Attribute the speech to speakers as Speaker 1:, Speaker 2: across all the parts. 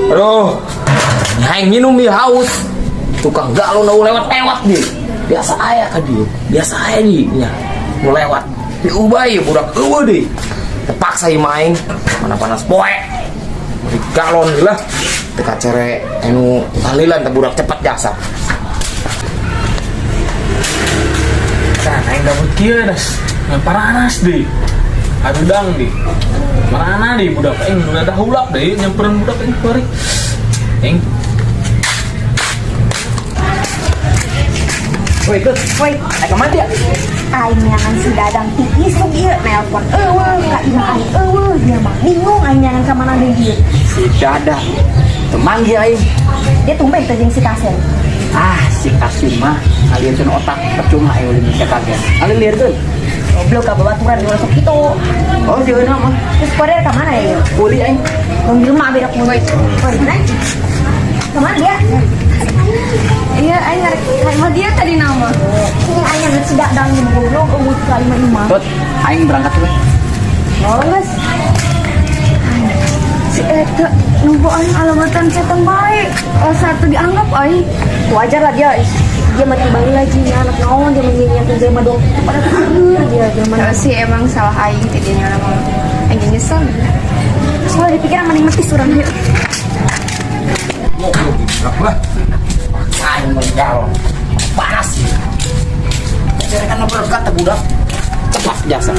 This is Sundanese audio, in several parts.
Speaker 1: Aduh, aing minum ieu haus. Tukang galon nu lewat-lewat dia. Biasa aya ka dieu. Biasa aya di nya. Nu lewat. Diubah ieu budak eueuh deui. Terpaksa ieu mah aing. Mana panas poe. Beli galon lah. Teu kacere anu tahlilan teh budak cepat jasa.
Speaker 2: Nah, aing gabut kieu das. Ngan paranas deui. Harudang deui. Marana deui budak aing udah dah hulap deui nyamperin budak aing bari. Aing.
Speaker 1: Woi, ikut.
Speaker 3: Woi,
Speaker 1: Aing kemana dia?
Speaker 3: Aing nyangan si Dadang ti isuk ieu nelpon eueuh ka imah aing eueuh dia mah bingung aing nyangan ka mana deui ieu.
Speaker 4: Si Dadang temanggih aing.
Speaker 3: Dia tumben teh jeung si Kasen.
Speaker 4: Ah, si Kasim mah ngalieurkeun otak percuma aing ulin bisa kaget. Ngalieurkeun.
Speaker 3: Goblok ka babaturan di sok kitu.
Speaker 4: Oh, sieun mah.
Speaker 3: Terus kuari ka mana ya ieu?
Speaker 4: Kuli aing.
Speaker 3: Tong jelema beda kuwi. Woi, mana? Ka mana dia?
Speaker 5: Iya, aing ngarek ka imah dia tadi nama.
Speaker 3: Ini aing nyangan si Dadang jeung goblok eueuh ka imah imah.
Speaker 4: Tut, aing berangkat we.
Speaker 3: Oh, geus.
Speaker 5: Si eta nunggu aing alamatan setan baik. Oh, satu dianggap aing.
Speaker 3: Wajar lah dia. Dia mati baheula lagi anak naon dia menyanyiakeun jelema dong. Pada kaeur dia jelema.
Speaker 5: Kalau sih emang salah aing tidinya nama. Aing nyesel.
Speaker 3: Soalnya dipikiran mending mati surang ieu.
Speaker 1: Goblok budak lah. Paksa aing beli galon. Panas ieu. Kacere kan berkat teh budak. Cepat jasa.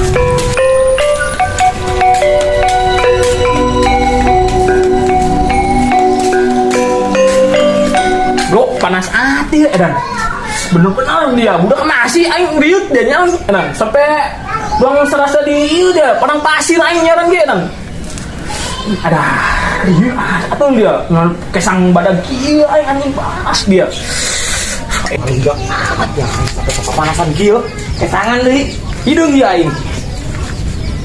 Speaker 2: Bro, panas hati edan. Bener-bener dia, budak masih aing riut dia nya edan. Sampai buang serasa di ieu dia, padang pasir aing nyaran ge edan. Ada riut atuh dia, ngan kesang badag kieu aing anjing panas dia.
Speaker 1: Enggak amat ya, sampai kepanasan kieu. Kesangan deui. Hidung dia aing.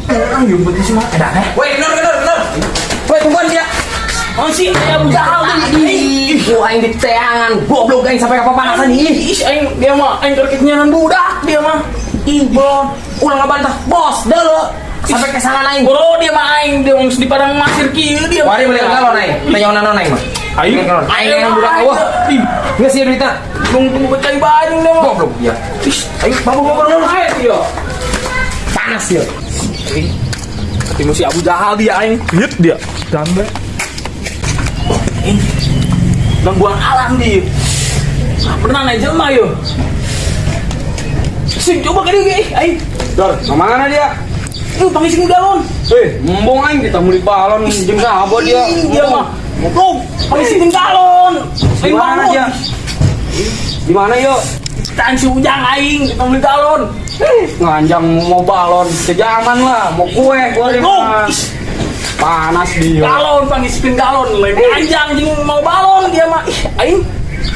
Speaker 2: Orang yo betul semua edan eh.
Speaker 1: Woi, kenor kenor kenor. Woi, tungguan dia.
Speaker 2: Oh si aya Abu Jahal deui.
Speaker 1: Ih, gua aing di teangan. Goblok aing sampai kepanasan ih.
Speaker 2: Ih, aing dia mah aing keur nyaran budak dia mah.
Speaker 1: Ih, bon. Ulah ngabantah, bos, deuleu. Sampai kesangan aing.
Speaker 2: Bro, dia mah aing dia mah di padang pasir kieu dia.
Speaker 1: Wari beli galon aing. Tanya naon aing mah.
Speaker 2: Aing,
Speaker 1: Beli galon. Aing yang budak eueuh.
Speaker 2: Ih,
Speaker 1: Geus ieu duitna.
Speaker 2: tunggu tunggu percaya banyak dia mah.
Speaker 1: Goblok dia.
Speaker 2: Ih, aing bawa aing dia.
Speaker 1: Panas ya.
Speaker 2: Aing ketemu si Abu Jahal dia aing. Hit dia. Dambe. Aing gangguan alam dia. Ah, pernah naik jelema yo. Sing coba ke dia aing.
Speaker 6: Dor, kemana dia?
Speaker 2: Panggil sing galon.
Speaker 6: Eh, embung aing kita beli balon jeung sapa dia?
Speaker 2: Ih, dia mah. Goblok, panggil sing galon.
Speaker 6: Di mana dia? Di mana yo?
Speaker 2: Tan si Ujang aing kita beli galon.
Speaker 6: Nganjang mau balon, sejaman lah, mau kue gua di
Speaker 2: Goblok.
Speaker 6: mana. Panas dia.
Speaker 2: Galon panggil sipin galon, lain anjang jeung mau balon dia mah. Ih, aing.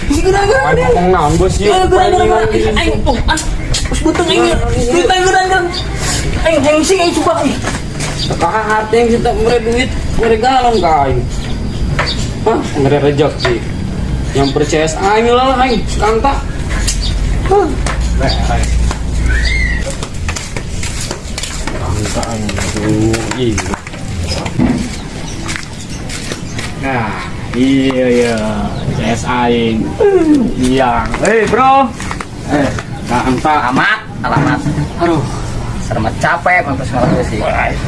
Speaker 2: Isi geura-geura
Speaker 6: Aing
Speaker 2: dia.
Speaker 6: ngomong naon bos ieu?
Speaker 2: Geura-geura geura. Aing tuh, ah. Terus beuteung aing. Duit aing geura-geura. Aing hengsing aing coba ih.
Speaker 6: Kakak hati yang kita mere duit, mere galon ka aing. Hah, mere rejeki. Yang percaya aing lah aing, kanta. Hah. Kanta aing aduh, iya.
Speaker 2: Nah, iya iya, CS aing. Iya.
Speaker 6: Hei, bro. Kanta.
Speaker 4: Alamat, alamat.
Speaker 6: Aduh,
Speaker 4: Serem capek mantus malam sih.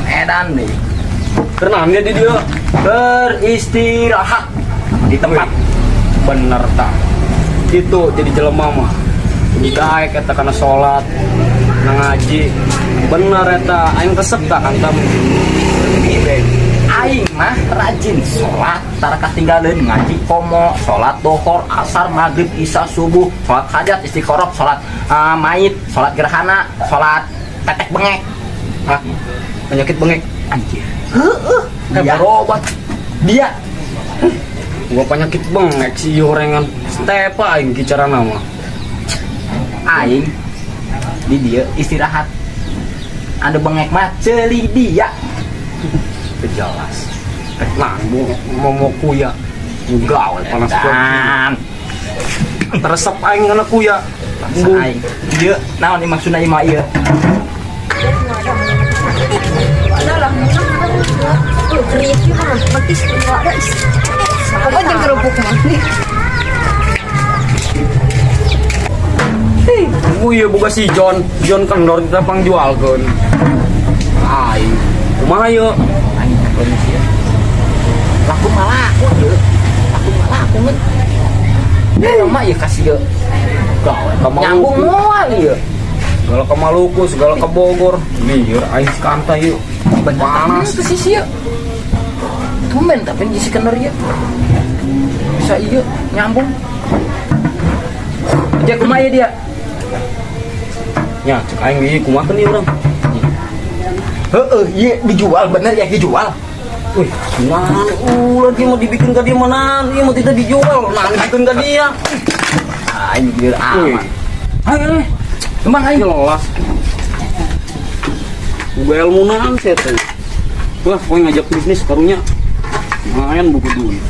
Speaker 4: Edan deh.
Speaker 6: tenang dia di dia.
Speaker 4: Beristirahat di tempat.
Speaker 6: Bener tak. Itu jadi jelema mah. Daek eta kana salat, na ngaji. Bener eta aing resep tak kanta.
Speaker 4: Aing mah rajin sholat, tara katinggalin ngaji komo, sholat dohor, asar, maghrib, isya, subuh, sholat hajat, istikharah, sholat mayit, sholat gerhana, sholat tetek bengek.
Speaker 6: Hah? Penyakit bengek.
Speaker 4: Anjir. Heeh. Dia
Speaker 6: berobat.
Speaker 4: Dia
Speaker 6: Gua penyakit bengek si horengan. Stepa aing kicara nama.
Speaker 4: Aing di dia istirahat. Ada bengek mah ceuli dia.
Speaker 6: Jelas. Rek nanggung mau kuya. Gawe panas
Speaker 4: Dan
Speaker 6: Teresep aing kana kuya.
Speaker 4: bangsa aing. Ieu naon ieu maksudna ieu mah ieu?
Speaker 3: Ada lah,
Speaker 6: Iya boga si John, John kendor kita pangjualkeun. Aing kumaha ieu?
Speaker 4: Aing kondisi ya. Laku mah laku ieu. Laku mah laku ngeun. Ya mah ieu kasih ieu.
Speaker 6: Gawe ka
Speaker 4: Nyambung
Speaker 6: Maluku.
Speaker 4: moal ieu.
Speaker 6: Segala ke Maluku, segala ke Bogor. Lieur aing si Kanta ieu. Panas.
Speaker 4: Ke sisi ieu. Tumben tapi si kendor ieu. Bisa ieu nyambung. Dia kumaha ieu dia?
Speaker 6: Ya, cek aing ieu kumaha ieu urang.
Speaker 1: Heeh, iya dijual bener ya dijual.
Speaker 6: Wih, nah, ulah dia mau dibikin ke dia mana? Iya mau tidak dijual, nah dibikin ke dia.
Speaker 4: Aing lieur
Speaker 6: Wih.
Speaker 4: amat.
Speaker 6: Ayo, ayo.
Speaker 4: Emang aing
Speaker 6: Jelas. Boga ilmu naon sih teh. Wah, kowe ngajak bisnis karunya. Lumayan buku duit.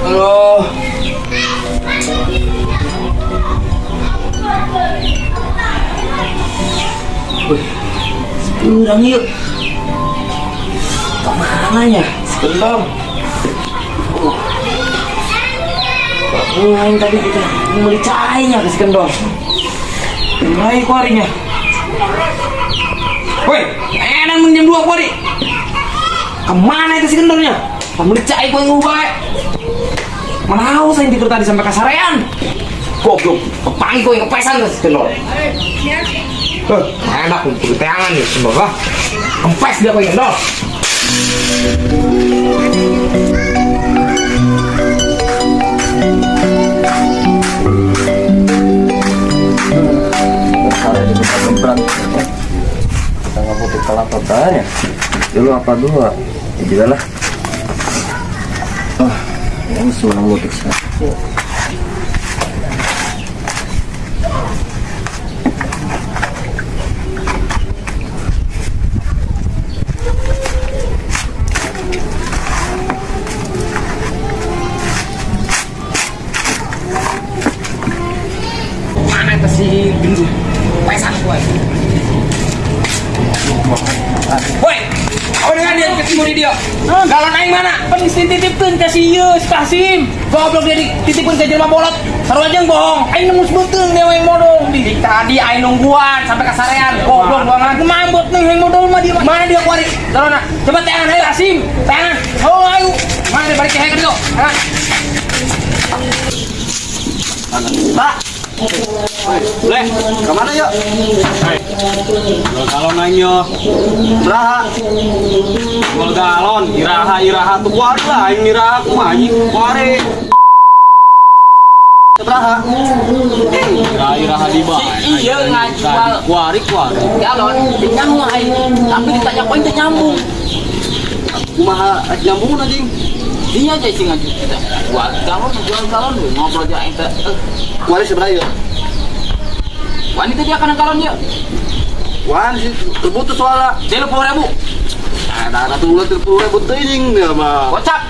Speaker 1: Halo. Wih, sekurang yuk. Kemana ya? Sebentar. Mulai tadi kita beli cainya ke si kendor. Mulai kuarinya. Woi, enak meng jam 2 kuari. Kemana itu si kendornya? Pembeli cai kau yang ngubah. Mana haus yang tidur tadi sampai kasarean. Goblok, kepangi kau yang kepesan tuh si kendor. Enak kumpul teangan nih kendor lah. Kempes dia kau yang kendor.
Speaker 7: Berat. Kita nggak butuh kelapa banyak. Dulu apa dua? Ya juga lah. Ah, ini semua mudik satu.
Speaker 1: Mana itu si gendut? Pesan gue. Woi, apa dengan dia ketemu di dia? Galon aing mana?
Speaker 2: Pan dititipkeun ka si ieu, si Kasim.
Speaker 1: Goblok dia dititipkeun ke jelema bolot. Sarua jeung bohong.
Speaker 2: Aing nemu sebeuteung dia yang modal di.
Speaker 1: Tadi aing nungguan sampai kasarean. Goblok banget.
Speaker 2: Mambot nih yang modal mah dia mah.
Speaker 1: Mana dia kuari? Galona. Coba teangan ayo.
Speaker 2: Kasim.
Speaker 1: Teangan.
Speaker 2: Oh, ayo.
Speaker 1: Mana dia balik ke dia? Teangan.
Speaker 4: Pak,
Speaker 6: Leh,
Speaker 7: Kemana yuk?
Speaker 6: jual galon aing yo.
Speaker 7: Beraha.
Speaker 6: Jual galon, iraha iraha tuh kuari lah aing iraha kumaha anjing kuari.
Speaker 7: Beraha.
Speaker 6: Iraha iraha di bae.
Speaker 4: Si iya ngajual.
Speaker 6: Kuari kuari.
Speaker 4: Galon nyambung aing. Tapi ditanya poin teu nyambung.
Speaker 7: Kumaha nyambung anjing.
Speaker 4: Dia aja sih ngaju kita. Jual galon, we. Ngobrol aja aing teh.
Speaker 7: Kuari seberapa yuk?
Speaker 4: Wanita dia kana galon ieu.
Speaker 7: Wan sih terputus soalnya.
Speaker 4: 30.000.
Speaker 7: Nah, nah, tuh ulah 30.000 teuing dia mah.
Speaker 4: Gocap.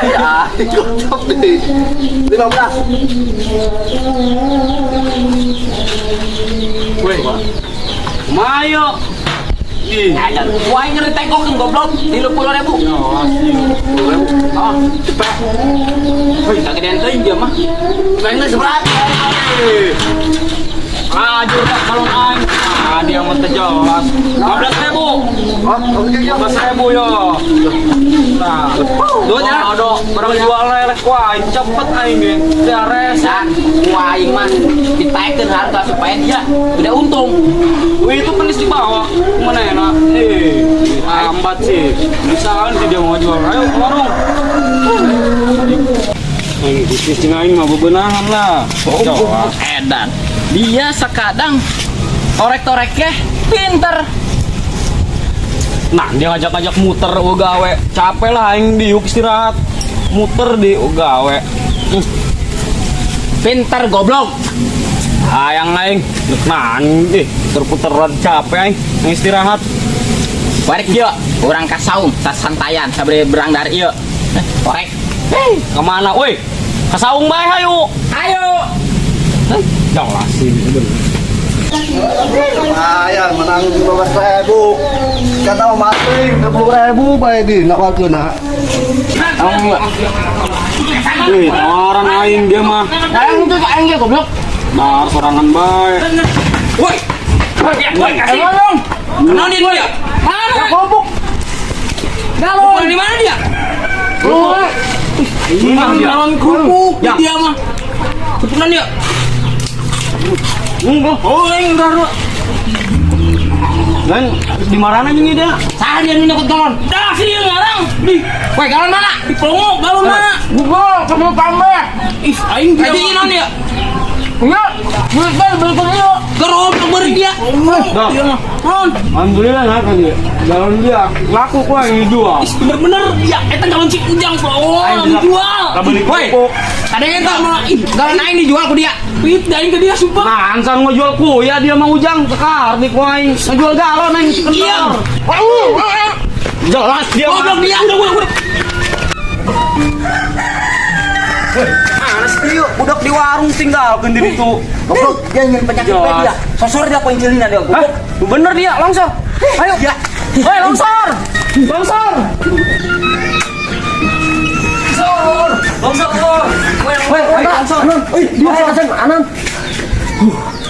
Speaker 7: Ya, gocap deh. 15.
Speaker 6: Weh. Kumaha yo? Ih,
Speaker 4: Ajar. Wah, aing ngeri tengkokeun goblok. 30.000. Oh, cepet. Wih, kagedean teuing dia mah.
Speaker 7: Pengen seberapa?
Speaker 6: Lajur tak galon aing. Ah, dia mah teu jelas. 15.000.
Speaker 7: Oh, oke yo.
Speaker 6: 15.000 yo. Nah,
Speaker 7: Dua ya.
Speaker 6: Aduh, barang jual lelek wah, aing cepet aing ge. Teu rese.
Speaker 4: Dan wah aing mah ditaikkeun harga supaya dia udah untung.
Speaker 6: Wih, itu penis di bawah. Mana enak? Eh, lambat sih. Bisa kan sih dia mau jual. Ayo ke warung. Aing bisnis jeung aing mah bebenahan lah. Jelas.
Speaker 4: Edan. Dia sekadang torek-toreknya pinter.
Speaker 6: Nah, dia ngajak-ngajak muter eueuh gawe. Capek lah aing diuk istirahat. Muter di eueuh gawe.
Speaker 4: Pinter goblok.
Speaker 6: Hayang aing. Nah, puter-puteran capek aing. Aing istirahat.
Speaker 4: Barek ieu urang ka saung sasantayan sabari berang dari ieu. Torek.
Speaker 6: Hei, kemana? Woi, ke saung bae hayu.
Speaker 4: Ayo.
Speaker 6: Jelas sih bener.
Speaker 8: Lumayan, menang 15 ribu. Kata mau maling, 20 ribu bae di nak waktu nak.
Speaker 6: Wih, tawaran aing dia mah.
Speaker 2: Aing itu aing ge goblok.
Speaker 6: Bar sorangan bae.
Speaker 1: Woi. Woi, woi, kasih.
Speaker 2: Tolong.
Speaker 1: Kenal dia dulu ya?
Speaker 2: Mana? Kelompok. Galon.
Speaker 1: Di mana dia?
Speaker 6: Ini dia.
Speaker 1: Galon kerupuk
Speaker 6: Ya.
Speaker 1: dia mah. Keturunan dia.
Speaker 6: Enggak, oh aing udah. Dan di mana anjing dia?
Speaker 1: Sah dia nu nyokot galon. Dah sini dia ngarang. Di. Woi, galon mana? Di pelongo, galon mana?
Speaker 2: Google kamu tambah.
Speaker 1: Ih, aing dia. Aing naon dia?
Speaker 2: Enggak. Duit kan beli ieu.
Speaker 1: Gerobak beri dia.
Speaker 6: Dah.
Speaker 1: Dia mah. Naon?
Speaker 6: Alhamdulillah nah kan dia. Galon dia laku ku aing dijual.
Speaker 1: Ih, bener-bener ya eta galon si Ujang pelongo
Speaker 6: Aing bisa-
Speaker 1: dijual.
Speaker 6: Lah beli
Speaker 1: Woi,
Speaker 6: kerupuk.
Speaker 1: ada yang tak mah ih, galon aing dijual ku dia. Wih, aing ke dia sumpah.
Speaker 6: Nah, ansan ngejual ku ya dia mah Ujang tekar di ku aing. Ngejual galon aing si
Speaker 1: Iya.
Speaker 6: kentor. Jelas dia mah.
Speaker 1: Goblok dia udah.
Speaker 6: Mana sih yuk, budak di warung tinggalkeun diri tuh.
Speaker 4: Goblok, dia ingin penyakit
Speaker 6: Jelas.
Speaker 4: dia. Sosor dia poin celina dia,
Speaker 6: Hah?
Speaker 4: goblok.
Speaker 6: Bener dia, longsor. Ayo.
Speaker 4: Ya.
Speaker 6: Hei, longsor. Longsor. Longsor. Longsor. Woi, woi, longsor.
Speaker 7: Woi, dia Hasan, Anan.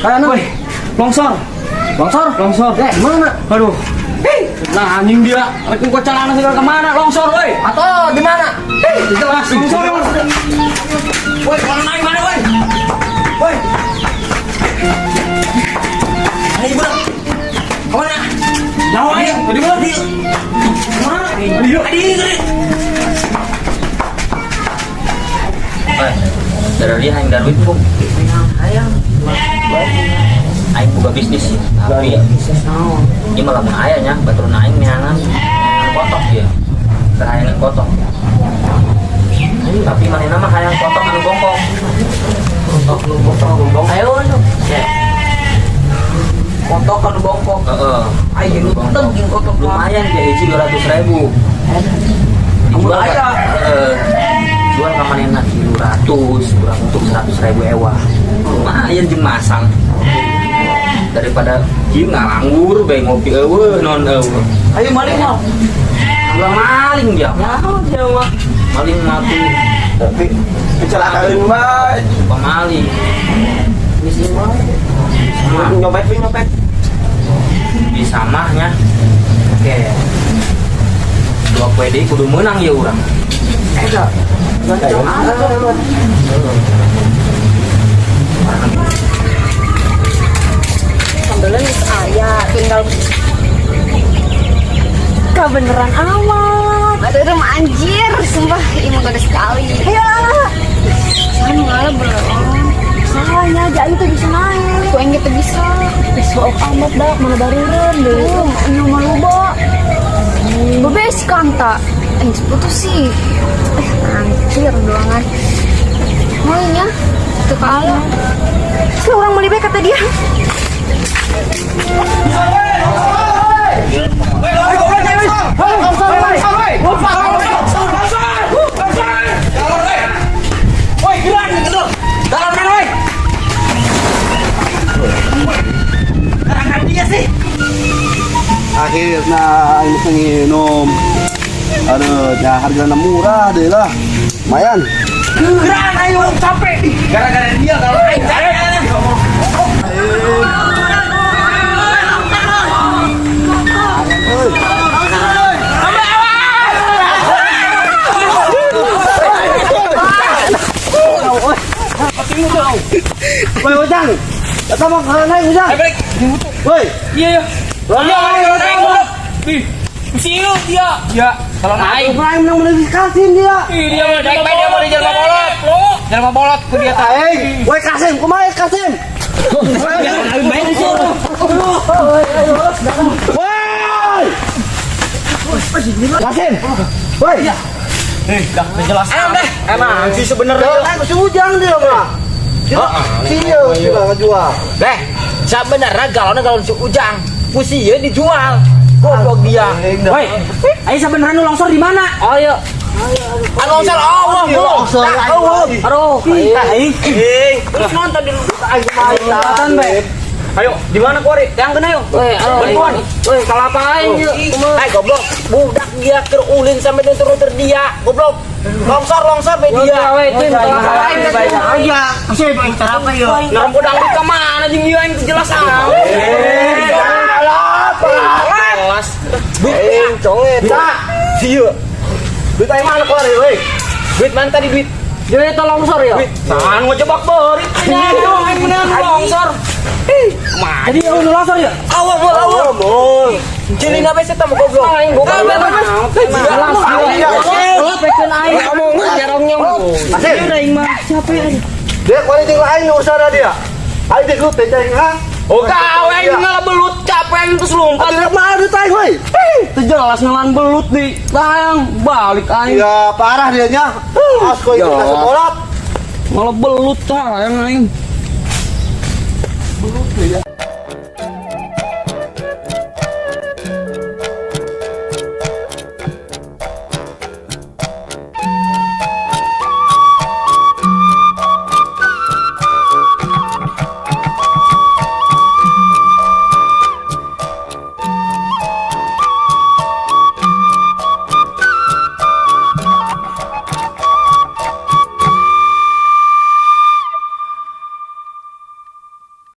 Speaker 7: Anan.
Speaker 6: Woi, longsor.
Speaker 7: Longsor.
Speaker 6: Longsor.
Speaker 7: Eh, mana?
Speaker 6: Aduh. Nah, anjing dia. Rek gua celana segala kemana? Longsor, woi.
Speaker 7: Atau di mana?
Speaker 6: Jelas, longsor.
Speaker 1: Woi, galon aing mana, woi? Woi. Ayo, budak. Kemana? Jauh aing.
Speaker 6: Di mana?
Speaker 1: Di. Kemana?
Speaker 6: Di.
Speaker 1: Adi, gede.
Speaker 4: Eh, dari dia hayang duit bung. Hayang. Aing buka bisnis tapi ya ini malah mun aya nya batur aing neangan kotok ya. Hayangan kotok. Tapi manehna mah hayang kotok anu bongkok.
Speaker 1: Kotok nu bongkok, nu bongkok.
Speaker 4: Ayo anu. Ya,
Speaker 1: Kotok anu bongkok.
Speaker 4: heeh.
Speaker 1: Aing nu teng jeung kotok mah.
Speaker 4: Lumayan dia hiji 200 ribu. Dijual
Speaker 1: Aya.
Speaker 4: ka, heeh. Jual ka manehna 300, kurang untuk 100 ribu ewa. Lumayan jeung masang. Daripada kieu ngalanggur bae ngopi eueuh non eueuh.
Speaker 1: Ayo maling mah.
Speaker 4: Ulah maling dia.
Speaker 1: Ya, dia mah.
Speaker 4: Maling mati
Speaker 8: Tapi kecelakaan bae.
Speaker 4: pemaling.
Speaker 8: Nyopet, nyopet.
Speaker 4: Bisa mahnya. Oke. Dua poe deui kudu meunang ya urang.
Speaker 1: Eta.
Speaker 3: Sambelan geus aya, tinggal kebeneran amat.
Speaker 5: Aduh, anjir, sumpah ini mah gede sekali.
Speaker 3: Ayo lah.
Speaker 5: Anu ngalah belum.
Speaker 3: Salahnya aja itu bisa naik.
Speaker 5: Ku yang gitu bisa.
Speaker 3: Besok amat dah, mana baruran deh.
Speaker 5: Oh, anu malu ba. Bebe si kanta. Eh, putus sih. Eh, anjir doangan. Maunya tuh kalah.
Speaker 3: Terus orang beli bae kata dia.
Speaker 1: Woi, gerak gedor. Galon mana, woi? Gerakan dia sih.
Speaker 8: Akhirnya aing bisa nginum. Aduh, ya harganya murah deh lah. Lumayan.
Speaker 1: Gerak ayo capek. Gara-gara dia galon aing capek.
Speaker 8: Woi, Ujang. Kata mau kemana, Ujang?
Speaker 1: Balik.
Speaker 8: Woi,
Speaker 1: Iya, iya. Iya, aing goblok.
Speaker 2: Ih, si dia.
Speaker 1: Ya, galon aing.
Speaker 8: aing menang beli kasin dia.
Speaker 2: Ih, dia mah
Speaker 1: Baik, baik dia mau di jelema bolot. Jelema bolot ku dia tah.
Speaker 8: Aing, woi Kasim, kumaha Kasim? Woi! Kasim. Woi.
Speaker 4: Jelas
Speaker 1: Ayo deh.
Speaker 6: Emang sih sebenarnya.
Speaker 8: Jangan si Ujang dia mah. Dia sudah ngejual.
Speaker 4: Beh, sebenarnya galonnya galon si Ujang. Pusi ya dijual. Goblok dia.
Speaker 6: Woi, ayo sebenarnya nu longsor di mana?
Speaker 4: Ayo. Anu longsor Allah, Bu.
Speaker 8: Longsor,
Speaker 4: Aduh.
Speaker 6: Aduh,
Speaker 4: Terus nonton di
Speaker 6: Kelihatan, Be. Ayo, di mana kuari? Yang kena yuk. Bantuan.
Speaker 1: Woi, kalapa aing yuk.
Speaker 4: Eh goblok, budak dia keur ulin sampai nutur-nutur dia, goblok. Longsor longsor be dia.
Speaker 8: Iya, masih aing cara apa yo?
Speaker 6: Nah, dangdut ke mana jeung ieu aing teu jelas ah. Jelas.
Speaker 8: Eh, conget. Sieu. Duit aing mana kuari, weh?
Speaker 6: Duit mana tadi duit?
Speaker 1: Jadi itu longsor ya.
Speaker 6: Tahan ngejebak beurit. Aing beneran longsor.
Speaker 1: Jadi lu longsor ya?
Speaker 4: Awal mul awal.
Speaker 8: Mul.
Speaker 4: Cilina be eta mah goblok.
Speaker 1: Aing goblok. Jelas. Pekeun aing ngomong jarongnya.
Speaker 8: Asik.
Speaker 1: Aing mah siapa ya?
Speaker 8: Dia kuari jeung lain urusan dia. Aing teh lu teh aing ha.
Speaker 6: Oh, kau aing ngalah belut capek aing terus lompat.
Speaker 8: Tidak mana duit aing, weh.
Speaker 6: Teu jelas ngalan belut di. Tayang balik aing.
Speaker 8: Ya parah dia nya. As kau itu sekolah.
Speaker 6: Ngalah belut tayang aing.
Speaker 8: Belut dia.